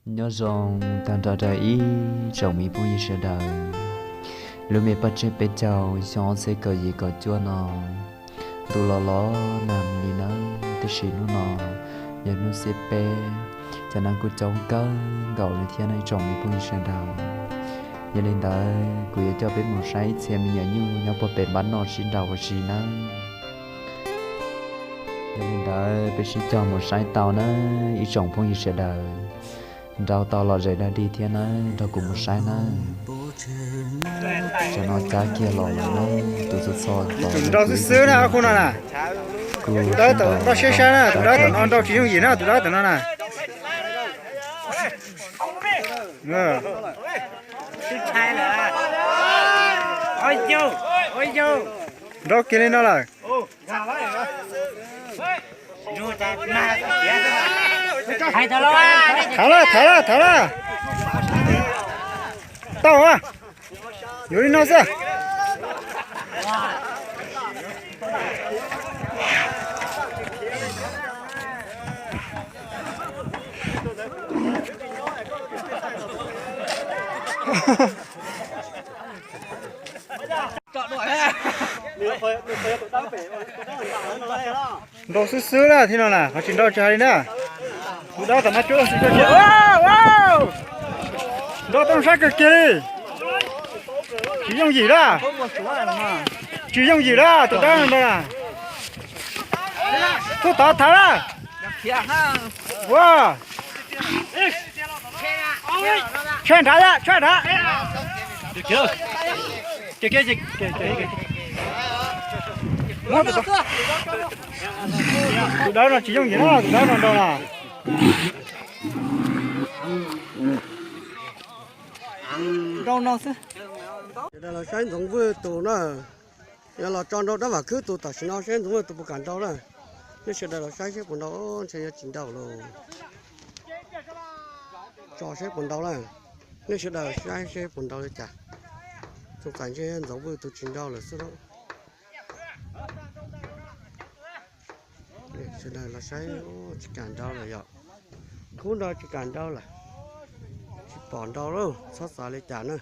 Nyob zoo tag nrho rau ib tsoom me phooj ywg sawv daws. Lub me paj tseg peb caug xyoo ob txhiab kaum yim kaum cuaj no, ntuj los los nag li nawb, tiam sis hnub no yog hnub xiab peb, cov neeg kuj coob kawg nkaus li thiab no ib tsoom me phooj ywg sawv daws. Yog li ntawd kuv yuav coj peb mus saib ib txhia me nyuam nyuj nyob puag pem npab noj sib nraus ua si nawb. Yog li ntawd peb sib cog mus saib tau nawb ib tsoom phooj ywg sawv daws. Nrau tau los zem dog dig thiab nawb, nrog kuv mus saib nawb. Tam no cab kiag los lawm nawb, tus txog txog tus nrau xwb xwb na, ob khub no na. Tus dawb tam no nrau siab sab na, tus dawb tam no nrau tsis yooj yim na, tus dawb tam no na. Nrau kiag li no lawm. Thav lawm, thav lawm, thav lawm. Tau a, yuav li no xwb. Nrau xwb xwb na, thiab no na, qhov tsis nrau tsis hais li na. Tus dawb tam no cuab xwb, nrau tau sab kawg kiag li. Tsis yooj yim lawm. Tsis yooj yim lawm, tus dawb no na. Tub tod thav lawm. Ua, tshaj nrad, tshaj nrad. Tus dawb no tsis yooj yim na, tus dawb no nrau na. Nrau no xwb. Sawv daws los saib Ntxoov Vwj tus na. Yog los tso nrau dab vam khwb tus, tam sim no saib Ntxoov Vwj tus puas kam nrau na. Nej sawv daws los saib seb puas nrau, ntshe yuav tsis nrau lauj. Tso saib puas nrau na. Nej sawv daws saib seb puas nrau li cas. Txoov txais ntshe Ntxoov Vwj tus tsis nrau lawm xwb lauj. Sawv daws los saib, tsis kam nrau lawm yom. Khub no tsis kam nrau lawm. Tsis pom nrau lauj, txhob xav li cas na.